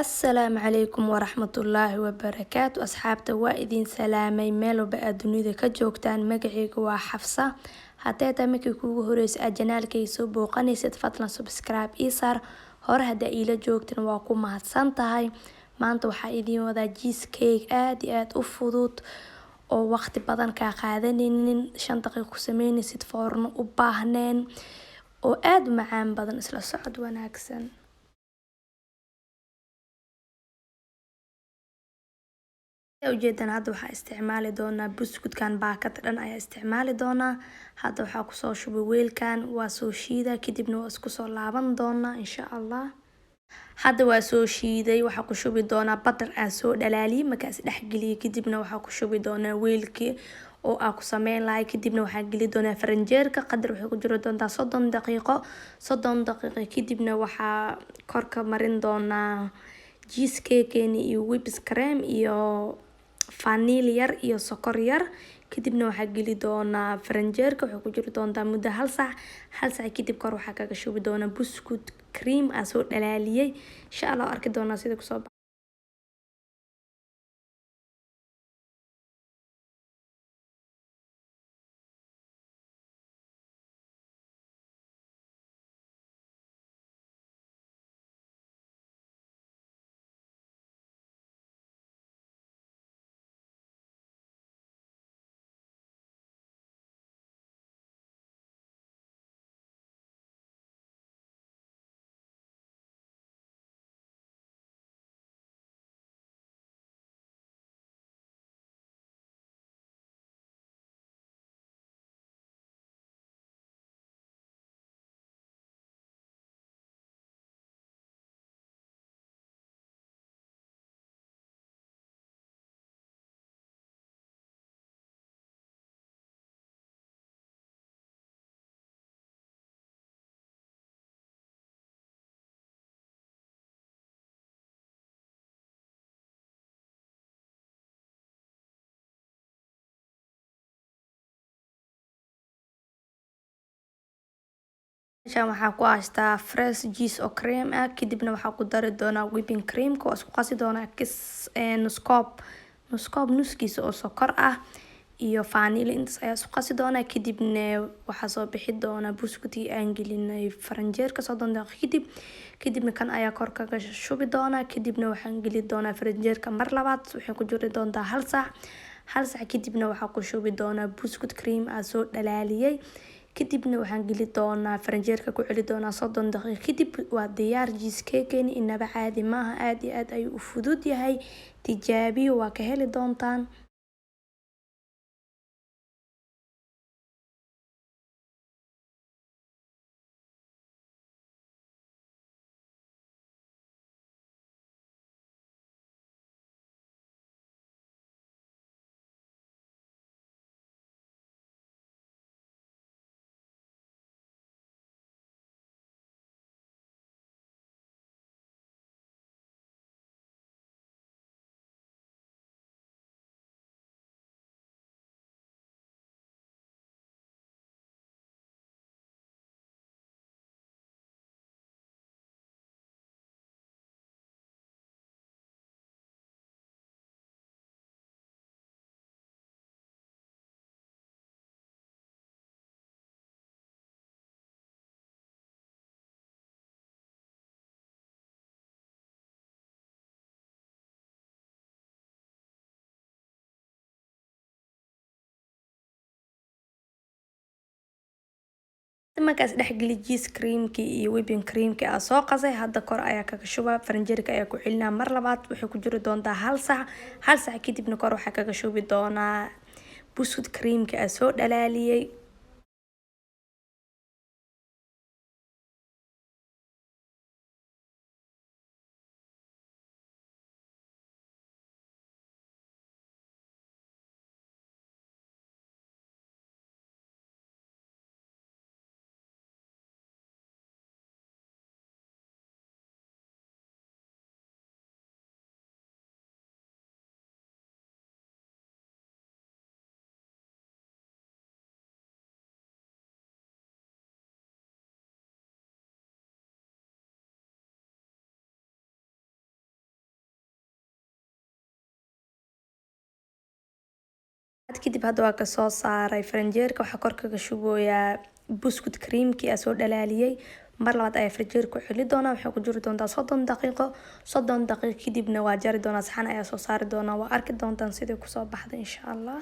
Assalaamu calaykum waraxmatullaahi wabarakaatu. Asxaabta waa idin salaamay meel walba aad dunida ka joogtaan. Magacayga waa Xafsa. Haddii tahay markii kuugu horeysa aad janaalkayga soo booqanaysid, fadlan subscribe ii saar. Hore haddaa iila joogtin, waa ku mahadsan tahay. Maanta waxaa idiin wadaa cheesecake aad iyo aad u fudud oo waqti badan kaa qaadanaynin, 5 daqiiqo ku sameynaysid, foorno u baahneen oo aad u macaan badan. Isla socod wanaagsan. Ujeedan, hadda waxaa isticmaali doonaa buskudkan, baakada dhan ayaa isticmaali doonaa. Hadda waxaa kusoo shubay weelkan, waa soo shiida, kadibna waa isku soo laaban doonaa insha Allah. Hadda waa soo shiiday, waxaa ku shubi doonaa butter aan soo dhalaaliyay. Markaas dhexgeliyay, kadibna waxaa ku shubi doonaa weelkii oo aa ku sameyn lahay. Kadibna waxaa geli doonaa faranjeerka, qadar waxay ku jiri doontaa 30 daqiiqo. 30 daqiiqo kadibna waxaa korka marin doonaa cheesecake iyo whipped cream iyo vanilla yar iyo sokor yar. Kadibna waxaa geli doonaa faranjeerka, waxay ku jiri doontaa muddo hal saac. Hal saac kadib kor waxaa kaga shubi doonaa buskud cream aan soo dhalaaliyay. Insha Allah arki doonaa sida kusoo. Meeshaan waxaa ku haystaa fresh cheese oo cream ah. Kadibna waxaa ku dari doonaa whipping creamka, waa isku qasi doonaa kis nus koob, nus koob nuskiisa oo sokor ah iyo vanilla. Intaas ayaa isku qasi doonaa. Kadibna waxaa soo bixi doonaa buskudkii aan gelinay faranjeerka 30 daqiiqo kadib. Kadibna kan ayaa kor kaga shubi doonaa. Kadibna waxaan geli doonaa faranjeerka mar labaad, waxay ku jiri doontaa hal saac. Hal saac kadibna waxaa ku shubi doonaa buskud cream aan soo dhalaaliyay. Kadibna waxaan geli doonaa faranjeerka, ku celi doonaa 30 daqiiqo kadib. Waa diyaar cheesecake-keeni, inaba caadi maaha, aad iyo aad ayuu u fudud yahay. Tijaabiyo, waa ka heli doontaan. Markaas dhexgeli cheese creamkii iyo whipping creamkii aa soo qasay, hadda kor ayaa kaga shubaa. Faranjeerka ayaa ku celinaa mar labaad, waxay ku jiri doontaa hal saac. Hal saac kadibna kor waxaa kaga shubi doonaa buskud creamkii aa soo dhalaaliyay. Kadib hadda waa kasoo saaray faranjeerka, waxaa kor kaga shubooyaa buskud creamkii aa soo dhalaaliyay. Mar labaad ayaa faranjeerka ku celi doonaa, waxay ku jiri doontaa 30 daqiiqo. 30 daqiiqo kadibna waa jari doonaa, saxan ayaa soo saari doonaa, waa arki doontaan sidai kusoo baxda insha Allah.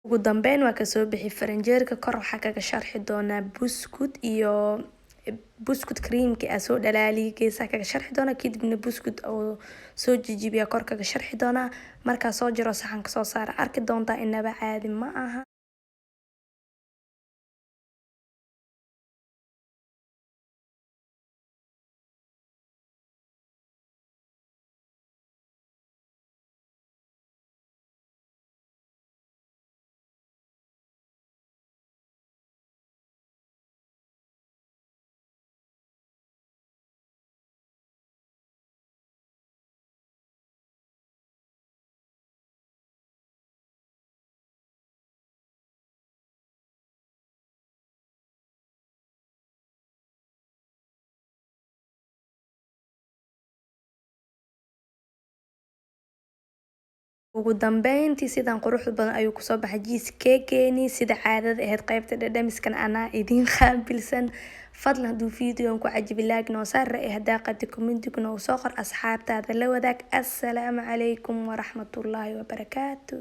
Ugu dambeyn waa kasoo bixi faranjeerka, kor waxaa kaga sharxi doonaa buskud iyo buskud creamki aa soo dhalaaliyay geesaha kaga sharxi doonaa. Kadibna buskud oo soo jijibiya kor kaga sharxi doonaa. Markaa soo jiro saxanka soo saara, arki doontaa inaba caadi ma aha. Ugu dambeyntii sidan quruxda badan ayuu kusoo baxay cheese cake-geeni. Sida caadada ahayd qaybta dhadhamiskan anaa idiin qaabilsan. Fadlan hadduu videogan ku cajibi like noo saar, ra'yi haddaa qabtid commentiga noogu soo qor, asxaabtaada la wadaag. Assalaamu calaykum waraxmatullaahi wabarakaatu.